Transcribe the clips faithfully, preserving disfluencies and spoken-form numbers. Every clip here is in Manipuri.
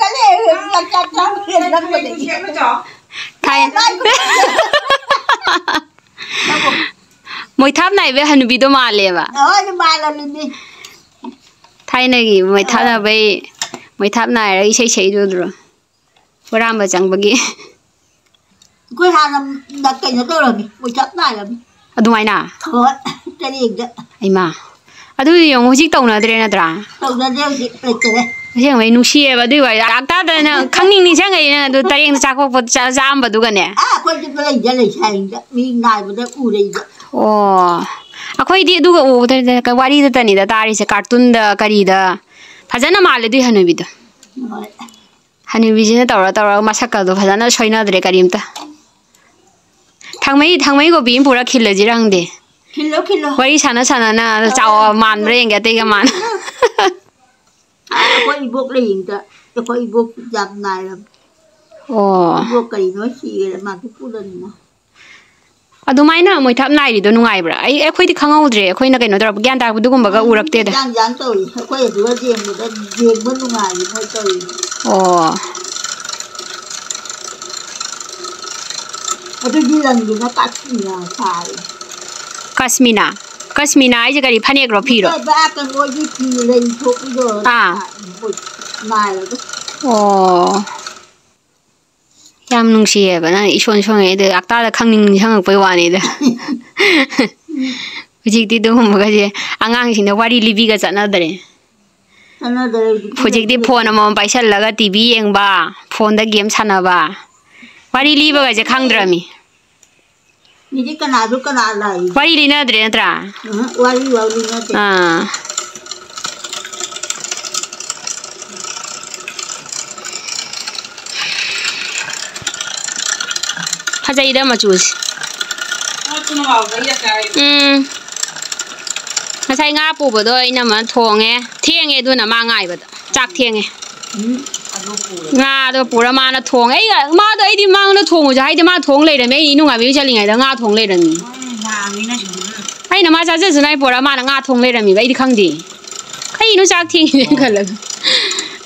ꯀꯜꯂꯦ, ꯆꯥꯛ ꯆꯥꯛ ꯆꯥꯛ ꯆꯥꯛ ꯊꯥꯏ-, ꯃꯣꯏꯊꯥꯞ ꯅꯥꯏꯕ ꯍꯅꯨꯕꯤꯗꯣ ꯃꯥꯜꯂꯦꯕ꯫ ꯍꯣꯏ, ꯃꯥꯜꯂꯝꯃꯤꯅꯤ꯫ ꯊꯥꯏꯅꯒꯤ ꯃꯣꯏꯊꯥꯞ ꯅꯥꯕꯩ, ꯃꯣꯏꯊꯥꯞ ꯅꯥꯏꯔꯒ ꯏꯁꯩ ꯁꯛꯏꯗꯨ ꯎꯗ꯭ꯔꯣ? ꯍꯨꯔꯥꯟꯕ ꯆꯪꯕꯒꯤ꯫ ꯑꯩꯈꯣꯏ ꯍꯥꯟꯅ ꯀꯩꯅꯣ ꯇꯧꯔꯝꯃꯤ, ꯃꯣꯏꯊꯥꯞ ꯅꯥꯏꯔꯝꯃꯤ꯫ ꯑꯗꯨꯃꯥꯏꯅ? ꯍꯣꯏ, ꯆꯔꯦꯡꯗ꯫ ꯏꯃꯥ, ꯑꯗꯨꯗꯤ ꯌꯦꯡꯉꯨ, ꯍꯧꯖꯤꯛ ꯇꯧꯅꯗ꯭ꯔꯦ ꯅꯠꯇ꯭ꯔꯥ? ꯇꯧꯅꯗ꯭ꯔꯦ ꯍꯧꯖꯤꯛ, ꯂꯩꯇꯔꯦ꯫ ꯑꯁꯦꯡꯕꯩ ꯅꯨꯡꯁꯤꯌꯦꯕ ꯑꯗꯨꯏ ꯋꯥꯔꯤꯗꯣ꯫ ꯑꯥꯛꯇꯥꯗꯅ ꯈꯪꯅꯤꯡ ꯅꯤꯡꯁꯤꯡꯉꯛꯏꯅꯦ ꯑꯗꯨ ꯇꯔꯦꯡ ꯆꯥꯛꯄꯣꯛꯄ ꯆꯥ-, ꯆꯥꯛꯑꯝꯕꯗꯨꯒꯅꯦ꯫ ꯑꯥ, ꯑꯩꯈꯣꯏꯗꯤ ꯂꯩꯗ ꯂꯩ ꯁꯥꯏꯗ, ꯃꯤ ꯉꯥꯏꯕꯗ ꯎꯔꯦ ꯑꯩꯗꯤ꯫ ꯑꯣ, ꯑꯩꯈꯣꯏꯗꯤ ꯑꯗꯨꯒ ꯎꯕꯗ ꯋꯥꯔꯤꯗꯇꯅꯤꯗ ꯇꯥꯔꯤꯁꯦ, ꯀꯥꯔꯇꯨꯟꯗ ꯀꯔꯤꯗ꯫ ꯐꯖꯅ ꯃꯥꯜꯂꯦ ꯑꯗꯨꯏ ꯍꯅꯨꯕꯤꯗꯣ꯫ ꯍꯣꯏ꯫ ꯍꯅꯨꯕꯤꯁꯤꯅ ꯇꯧꯔ ꯇꯧꯔꯒ ꯃꯁꯛꯀꯗꯣ ꯐꯖꯅ ꯁꯣꯏꯅꯗ꯭ꯔꯦ ꯀꯔꯤꯝꯇ꯫ ꯊꯥꯡꯃꯩ, ꯊꯥꯡꯃꯩ ꯀꯣꯄꯤ ꯑꯃ ꯄꯨꯔ ꯈꯤꯜꯂꯁꯤꯔ ꯈꯪꯗꯦ꯫ ꯈꯤꯜꯂꯣ, ꯈꯤꯜꯂꯣ꯫ ꯋꯥꯔꯤ ꯁꯥꯟꯅ ꯁꯥꯟꯅꯅ ꯆꯥꯎ ꯃꯥꯟꯕ꯭ꯔꯥ ꯌꯦꯡꯒꯦ ꯑꯇꯩꯒ ꯃꯥꯟꯅ꯫ ꯑꯩꯈꯣꯏ ꯏꯕꯣꯛ ꯂꯩꯔꯤꯉꯩꯗ, ꯑꯩꯈꯣꯏ ꯏꯕꯣꯛ ꯌꯥꯝ ꯅꯥꯏꯔꯝ-, ꯑꯣ꯫ ꯏꯕꯣꯛ ꯀꯔꯤꯅꯣ ꯁꯤꯈ꯭ꯔꯦ, ꯃꯥꯗꯨ ꯄꯨꯗꯅꯤꯅ꯫ ꯑꯗꯨꯃꯥꯏꯅ ꯃꯣꯏꯊꯥꯞ ꯅꯥꯏꯔꯤꯗꯣ ꯅꯨꯡꯉꯥꯏꯕ꯭ꯔꯥ? ꯑꯩ, ꯑꯩꯈꯣꯏꯗꯤ ꯈꯪꯍꯧꯗ꯭ꯔꯦ꯫ ꯑꯩꯈꯣꯏꯅ ꯀꯩꯅꯣ ꯇꯧꯔꯛꯄ, ꯒ꯭ꯌꯥꯟ ꯇꯥꯔꯛꯄ ꯑꯗꯨꯒꯨꯝꯕꯒ ꯎꯔꯛꯇꯦꯗ꯫ ꯌꯥꯝ ꯌꯥꯝ ꯇꯧꯏ꯫ ꯑꯩꯈꯣꯏ ꯑꯗꯨꯒ ꯌꯦꯡꯕꯗ, ꯌꯦꯡꯕ ꯅꯨꯡꯉꯥꯏꯌꯦ ꯃꯣꯏ ꯇꯧꯔꯤꯗꯣ꯫ ꯑꯣ꯫ ꯑꯗꯨꯗꯤ ꯂꯪꯗꯨꯅ ꯀꯥꯁꯃꯤꯔ ꯁꯥꯔꯦ꯫ ꯀꯁꯃꯤꯅꯥ? ꯀꯁꯃꯤꯅꯥ ꯍꯥꯏꯁꯦ ꯀꯔꯤ, ꯐꯅꯦꯛꯔꯣ, ꯐꯤꯔꯣ? ꯃꯣꯏ ꯕꯥ ꯀꯩꯅꯣꯒꯤ ꯐꯤ ꯂꯩ ꯊꯣꯛꯄꯤꯗꯣ ꯑꯥ꯫ ꯁꯥ-, ꯃꯣꯏ ꯅꯥꯏꯔꯒ꯫ ꯑꯣ꯫ ꯌꯥꯝ ꯅꯨꯡꯁꯤꯌꯦꯕ, ꯅꯪ ꯏꯁꯣꯟ ꯁꯣꯟꯉꯩꯗ ꯑꯥꯛꯇꯥꯗ ꯈꯪꯅꯤꯡ ꯅꯤꯡꯁꯤꯡꯉꯛꯄꯩ ꯋꯥꯅꯤꯗ꯫ ꯍꯧꯖꯤꯛꯇꯤ ꯑꯗꯨꯒꯨꯝꯕꯒꯁꯦ ꯑꯉꯥꯡꯁꯤꯡꯗ ꯋꯥꯔꯤ ꯂꯤꯕꯤꯒ ꯆꯠꯅꯗ꯭ꯔꯦ꯫ ꯆꯠꯅꯗ꯭ꯔꯦ ꯍꯧꯖꯤꯛꯇꯤ꯫ ꯍꯧꯖꯤꯛꯇꯤ ꯐꯣꯟ ꯑꯃꯃꯝ ꯄꯥꯏꯁꯜꯂꯒ ꯇꯤ ꯚꯤ ꯌꯦꯡꯕ, ꯐꯣꯟꯗ ꯒꯦꯝ ꯁꯥꯟꯅꯕ, ꯋꯥꯔꯤ ꯂꯤꯕꯒꯁꯦ ꯈꯪꯗ꯭ꯔꯃꯤ꯫ ꯃꯤꯗꯤ ꯀꯅꯥꯁꯨ ꯀꯅꯥ ꯂꯥꯛꯏ? ꯋꯥꯔꯤ ꯂꯤꯅꯗ꯭ꯔꯦ ꯅꯠꯇ꯭ꯔꯥ? ꯎꯝ, ꯋꯥꯔꯤ ꯋꯥꯔꯤ ꯅꯠꯇꯦ꯫ ꯑꯥ꯫ ꯐꯖꯩꯗ ꯃꯆꯨꯁꯦ꯫ ꯎꯝ꯫ ꯉꯁꯥꯏ ꯉꯥ ꯄꯨꯕꯗꯣ ꯏꯅꯝꯃꯅ ꯊꯣꯡꯉꯦ꯫ ꯊꯦꯡꯉꯦ ꯑꯗꯨꯅ ꯃꯥ ꯉꯥꯏꯕꯗ꯫ ꯆꯥꯛ ꯊꯦꯡꯉꯦ꯫ ꯎꯝ, ꯑꯗꯨ ꯄꯨꯔꯦ꯫ ꯉꯥꯗꯣ ꯄꯨꯔ ꯃꯥꯅ ꯊꯣꯡꯉꯦ꯫ ꯑꯩ, ꯃꯥꯗꯣ ꯑꯩꯗꯤ ꯃꯥꯉꯣꯟꯗ ꯊꯣꯡꯉꯨꯁꯨ ꯍꯥꯏꯗꯦ, ꯃꯥ ꯊꯣꯡ ꯂꯩꯔꯝꯃꯦ꯫ ꯑꯩ ꯏꯅꯨꯡꯉꯥꯏꯕꯤ ꯍꯣꯏ ꯆꯠꯂꯤꯉꯩꯗ ꯉꯥ ꯊꯣꯡ ꯂꯩꯔꯝꯃꯤ꯫ ꯍꯣꯏ, ꯂꯥꯛꯑꯃꯤꯅ ꯁꯤꯗ꯫ ꯑꯩꯅ ꯃꯥ ꯆꯥꯖꯁꯅꯨ ꯍꯥꯏ ꯄꯣꯔꯛꯑ ꯃꯥꯅ ꯉꯥ ꯊꯣꯡ ꯂꯩꯔꯝꯃꯤꯕ꯫ ꯑꯩꯗꯤ ꯈꯪꯗꯦ꯫ ꯀꯩꯅꯣ ꯆꯥꯛ ꯊꯦꯡꯉꯤꯅꯦ ꯈꯜꯂꯒ꯫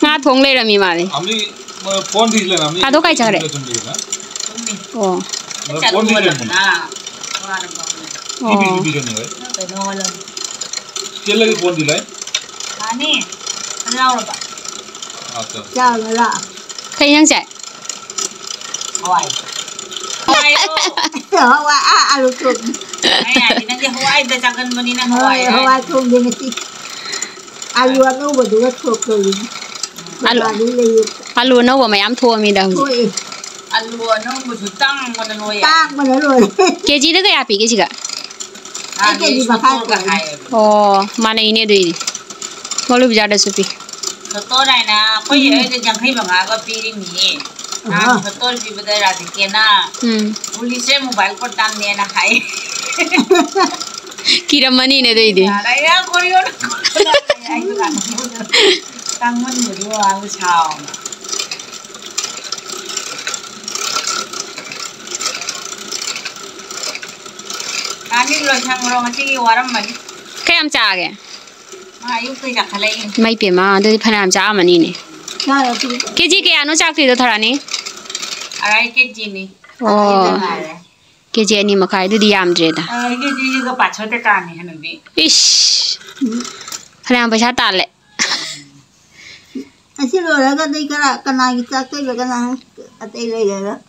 ꯉꯥ ꯊꯣꯡ ꯂꯩꯔꯝꯃꯤ ꯃꯥꯜꯂꯦ꯫ ꯑꯃꯤ, ꯃ-, ꯐꯣꯟ ꯊꯤꯖꯤꯜꯂꯦ, ꯑꯃꯤ ꯑꯗꯣ ꯀꯥꯏ ꯆꯠꯈ꯭ꯔꯦ? ꯊꯤꯖꯤꯜꯂꯦ꯫ ꯑꯣ꯫ ꯃ-, ꯐꯣꯟ ꯊꯤꯖꯤꯜꯂꯦ꯫ ꯑꯣ꯫ ꯅꯨꯄꯤ ꯅꯨꯄꯤ ꯆꯠꯅꯤꯡꯉꯦ꯫ ꯀꯩꯅꯣ ꯍꯣꯜꯂꯝ꯫ ꯆꯦꯜꯂꯒꯦ ꯐꯣꯟ ꯊꯤꯜꯂꯦ꯫ ꯃꯥꯅꯤ꯫ ꯑꯗꯨ ꯌꯥꯎꯔꯕ? ꯑꯠꯆꯥ꯫ ꯆꯥꯎꯔ ꯂꯥꯛꯑꯣ꯫ ꯀꯩ ꯏꯟꯖꯥꯡ ꯆꯥꯏ? ꯍꯋꯥꯏ꯫ ꯍꯋꯥꯏꯔꯣ? ꯍꯋꯥꯏ, ꯑꯥ, ꯑꯥꯂꯨ ꯊꯣꯡꯉꯤ꯫ ꯑꯩ ꯍꯥꯏꯗꯤ ꯅꯪꯗꯤ ꯍꯋꯥꯏꯗ ꯆꯥꯒꯟꯕꯅꯤꯅ ꯍꯋꯥꯏ ꯍꯋꯥꯏ, ꯍꯥꯏ꯫ ꯍꯋꯥꯏ ꯊꯣꯡꯒꯦ ꯉꯁꯤ꯫ ꯑꯥꯂꯨ ꯑꯉꯧꯕꯗꯨꯒ ꯊꯣꯡ ꯇꯧꯔꯤꯅꯤ꯫ ꯑꯥꯂꯨ, ꯕꯖꯥꯔꯗꯒꯤ ꯂꯩꯌꯦ꯫ ꯑꯥꯂꯨ ꯑꯅꯧꯕ ꯃꯌꯥꯝ ꯊꯣꯛꯑꯃꯤꯗ ꯍꯧꯖꯤꯛ꯫ ꯊꯣꯛꯑꯦ꯫ ꯑꯥꯂꯨ ꯑꯅꯧꯕꯁꯨ ꯇꯥꯡꯕꯅ ꯂꯣꯏꯔꯦ꯫ ꯇꯥꯡꯕꯅ ꯂꯣꯏꯔꯦ꯫ ꯀꯦꯖꯤꯗ ꯀꯌꯥ ꯄꯤꯒꯦ ꯁꯤꯒ? ꯑꯩ ꯀꯦꯖꯤ ꯃꯈꯥꯏ ꯁꯣꯇꯣꯔꯒ ꯀꯣꯟ꯫ ꯍꯥꯏꯌꯦꯕ꯫ ꯑꯣ, ꯃꯥꯟꯅꯩꯅꯦ ꯑꯗꯨꯏꯗꯤ꯫ ꯃꯧꯂꯨ ꯕꯖꯥꯔꯗꯁꯨ ꯄꯤ꯫ ꯁꯣꯇꯣꯔ ꯍꯥꯏꯅ ꯑꯩꯈꯣꯏ ꯎꯝ꯫ ꯁꯤꯗꯩꯗ ꯌꯥꯡꯈꯩ ꯃꯉꯥꯒ ꯄꯤꯔꯤꯃꯤꯌꯦ꯫ ꯅꯍꯥꯟ ꯑꯍꯥ꯫ ꯁꯣꯇꯣꯔ ꯄꯤꯕꯗ ꯔꯥꯙꯤꯀꯦꯅ ꯎꯝ꯫ ꯄꯨꯂꯤꯁꯁꯦ ꯃꯣꯕꯥꯏꯜ ꯀꯣꯠ ꯇꯥꯝꯅꯦꯅ ꯍꯥꯏ꯫ ꯀꯤꯔꯝꯃꯅꯤꯅꯦ ꯑꯗꯨꯏꯗꯤ꯫ ꯌꯥꯔꯦ, ꯌꯥ, ꯀꯣꯔꯤꯌꯣꯅ ꯀꯣꯠ ꯇꯥꯝꯅꯦ ꯍꯥꯏ ꯗꯨꯀꯥꯟꯗ꯫ ꯇꯥꯡꯃꯟꯕꯗꯨ ꯃꯥꯕꯨ ꯁꯥꯎꯅ꯫ ꯇꯥꯅꯤ ꯂꯣꯏꯁꯪꯈ꯭ꯔꯣ, ꯉꯁꯤꯒꯤ ꯋꯥꯔꯝꯃꯅꯤ꯫ ꯀꯌꯥꯝ ꯆꯥꯒꯦ? ꯃꯥ ꯑꯌꯨꯛꯇꯩ ꯆꯥꯈꯠꯂꯛꯏꯅꯦ꯫ ꯏꯃꯥꯏ ꯄꯦꯝꯃ, ꯑꯗꯨꯗꯤ ꯐꯅꯌꯥꯝ ꯆꯥꯔꯝꯃꯅꯤꯅꯦ꯫ ꯆꯥꯔꯦ ꯑꯗꯨꯗꯤ꯫ ꯀꯦꯖꯤ ꯀꯌꯥꯅꯣ ꯆꯥꯛꯇꯨꯏꯗꯣ, ꯊꯔꯥꯅꯤ? ꯑꯔꯥꯏ ꯀꯦꯖꯤꯅꯤ꯫ ꯑꯣ꯫ ꯑꯗꯨꯗ ꯉꯥꯏꯔꯦ꯫ ꯀꯦꯖꯤ ꯑꯅꯤ ꯃꯈꯥꯏ, ꯑꯗꯨꯗꯤ ꯌꯥꯝꯗ꯭ꯔꯦꯗ꯫ ꯑꯔꯥꯏ ꯀꯦꯖꯤꯒ ꯄꯥꯊꯣꯛꯇ ꯇꯥꯅꯤ ꯍꯅꯨꯕꯤ꯫ ꯏꯁ! ꯎꯝ꯫ ꯐꯅꯌꯥꯝ ꯄꯩꯁꯥ ꯇꯥꯜꯂꯦ꯫ ꯑꯁꯤ ꯂꯣꯏꯔꯒꯗꯤ ꯀꯅꯥ-, ꯀꯅꯥꯒꯤ ꯆꯥꯛ ꯇꯩꯕ ꯀꯅꯥ ꯑꯇꯩ ꯂꯩꯔꯔꯣꯏ꯫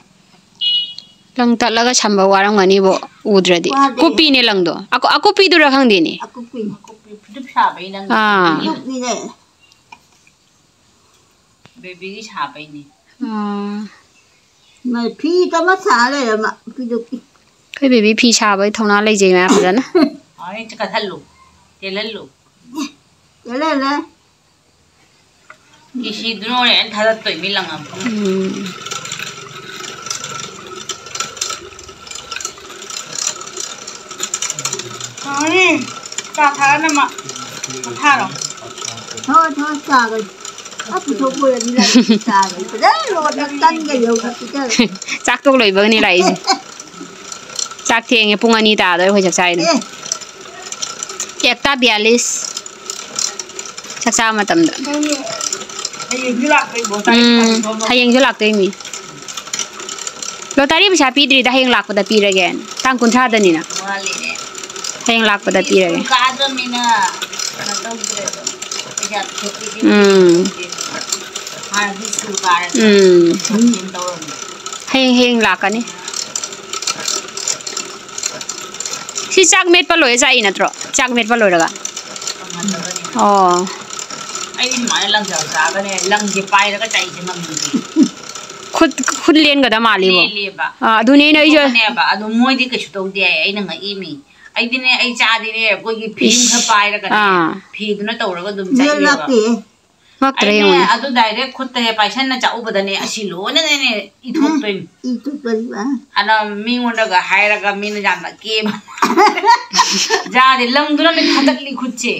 ꯂꯪ ꯇꯠꯂꯒ ꯁꯝꯕ ꯋꯥꯔꯝꯒꯅꯤꯕꯣ, ꯎꯗ꯭ꯔꯗꯤ꯫ ꯋꯥꯗꯦ꯫ ꯀꯨꯞꯄꯤꯅꯦ ꯂꯪꯗꯣ꯫ ꯑꯀꯨ-, ꯑꯀꯨꯞꯄꯤꯗꯨꯔꯥ ꯈꯪꯗꯦꯅꯦ꯫ ꯑꯀꯨꯞꯄꯤꯅꯦ꯫ ꯑꯀꯨꯞꯄꯤ ꯐꯤꯗꯨꯞ ꯁꯥꯕꯩ ꯂꯪꯗꯣ꯫ ꯑꯥ꯫ ꯐꯤꯗꯨꯞꯅꯤꯅꯦ꯫ ꯕꯦꯕꯤꯒꯤ ꯁꯥꯕꯩꯅꯦ꯫ ꯑꯥ꯫ ꯃꯥꯏ ꯐꯤ ꯇꯃ ꯁꯥ ꯂꯩꯔꯝꯃ, ꯐꯤꯗꯨꯞꯀꯤ꯫ ꯑꯩꯈꯣꯏ ꯕꯦꯕꯤ ꯐꯤ ꯁꯥꯕꯒꯤ ꯊꯧꯅꯥ ꯂꯩꯖꯩ ꯃꯥ ꯐꯖꯅ꯫ ꯑꯣ, ꯑꯩ ꯀꯠꯊꯠꯂꯨ, ꯇꯦꯜꯍꯜꯂꯨ꯫ ꯇꯦꯜꯍꯜꯂꯦ꯫ ꯀꯤꯁꯤꯗꯨꯅ ꯍꯣꯔꯦꯟ ꯊꯥꯗꯠꯇꯣꯏ ꯃꯤ ꯂꯪꯉꯝ꯫ ꯎꯝ꯫ ꯍꯥꯎꯔꯦ꯫ ꯆꯥ ꯊꯛꯑꯅ ꯃꯥ ꯄꯣꯊꯥꯔꯣ꯫ ꯊꯣꯛꯑꯣ, ꯊꯣꯛꯑꯣ, ꯆꯥꯒꯅꯤ꯫ ꯑ, ꯄꯨꯊꯣꯛꯄ ꯑꯣꯏꯔꯗꯤ ꯂꯥꯛꯑꯦ, ꯆꯥꯒꯅꯤ꯫ ꯐꯖꯅ ꯂꯣꯟꯅ ꯇꯟꯒ ꯌꯧꯅ ꯄꯤꯖꯔꯦ꯫ ꯆꯥꯛ ꯇꯣꯛ ꯂꯣꯏꯕꯒꯅꯤ ꯂꯥꯛꯏꯁꯦ꯫ ꯆꯥꯛ ꯊꯦꯡꯉꯦ, ꯄꯨꯡ ꯑꯅꯤ ꯇꯥꯗꯣꯔꯦ ꯑꯩꯈꯣꯏ ꯆꯥꯛ ꯆꯥꯏꯗꯣ꯫ ꯑꯦ꯫ ꯑꯦꯛꯇꯥ ꯕꯤꯌꯥꯂꯤꯁ꯫ ꯆꯥꯛ ꯆꯥꯕ ꯃꯇꯝꯗ꯫ ꯅꯪꯒꯤ ꯎꯝ, ꯍꯌꯦꯡꯁꯨ ꯂꯥꯛꯇꯣꯏꯅꯤ꯫ ꯂꯣꯇꯥꯔꯤ ꯄꯩꯁꯥ ꯄꯤꯗ꯭ꯔꯤꯗ, ꯍꯌꯦꯡ ꯂꯥꯛꯄꯗ ꯄꯤꯔꯒꯦ꯫ ꯇꯥꯡ ꯀꯨꯟꯊ꯭ꯔꯥꯗꯅꯤꯅ꯫ ꯍꯌꯦꯡ ꯂꯥꯛꯄꯗ ꯄꯤꯔꯒꯦ꯫ ꯎꯝ꯫ ꯎꯝ꯫ ꯍꯌꯦꯡ, ꯍꯌꯦꯡ ꯂꯥꯛꯀꯅꯤ꯫ ꯁꯤ ꯆꯥꯛ ꯃꯦꯠꯄ ꯂꯣꯏꯔ ꯆꯥꯛꯏ ꯅꯠꯇ꯭ꯔꯣ? ꯆꯥꯛ ꯃꯦꯠꯄ ꯂꯣꯏꯔꯒ? ꯑꯣ꯫ ꯑꯩꯗꯤ ꯁꯨꯃꯥꯏꯅ ꯂꯪꯖꯥꯎ ꯆꯥꯒꯅꯦ, ꯂꯪꯁꯦ ꯄꯥꯏꯔꯒ ꯆꯥꯏꯁꯦ ꯉꯝꯗꯦ꯫ ꯈꯨꯠ, ꯈꯨꯠ ꯂꯦꯟꯒꯗ ꯃꯥꯜꯂꯤꯕꯣ꯫ ꯂꯦꯜꯂꯦꯕ꯫ ꯑꯥ, ꯑꯗꯨꯅꯦ ꯑꯩꯅ, ꯑꯩꯁꯨ ꯂꯦꯜꯂꯦꯕ꯫ ꯑꯗꯣ ꯃꯣꯏꯗꯤ ꯀꯩꯁꯨ ꯇꯧꯗꯦ ꯍꯥꯏ, ꯑꯩꯅ ꯉꯛꯏꯃꯤ꯫ ꯑꯩꯗꯤꯅꯦ, ꯑꯩ ꯆꯥꯗꯤꯅꯦ, ꯑꯩꯈꯣꯏꯒꯤ ꯐꯤ ꯑꯃ ꯈꯔ ꯄꯥꯏꯔꯒꯅꯦ, ꯑꯥ꯫ ꯐꯤꯗꯨꯅ ꯇꯧꯔꯒ ꯑꯗꯨꯝ ꯆꯥꯏꯌꯦꯕ꯫ ꯉꯛꯇ꯭ꯔꯦ ꯑꯩꯅꯦ, ꯌꯦꯡꯉꯣ꯫ ꯑꯗꯨ direct ꯈꯨꯠꯇ ꯍꯦꯛ ꯄꯥꯏꯁꯟꯅ ꯆꯥꯛꯎꯕꯗꯅꯦ, ꯑꯁꯤ ꯂꯣꯏꯅꯅꯦ ꯏꯊꯣꯛꯇꯣꯏꯅꯤ꯫ ꯏꯊꯣꯛꯇꯣꯏꯕ꯫ ꯑꯗ ꯃꯤꯉꯣꯟꯗꯒ ꯍꯥꯏꯔꯒ ꯃꯤꯅ ꯌꯥꯝꯅ ꯀꯦꯕ꯫ ꯌꯥꯗꯦ, ꯂꯪꯗꯨꯅꯅꯦ ꯊꯥꯗꯠꯂꯤ ꯈꯨꯠꯁꯦ꯫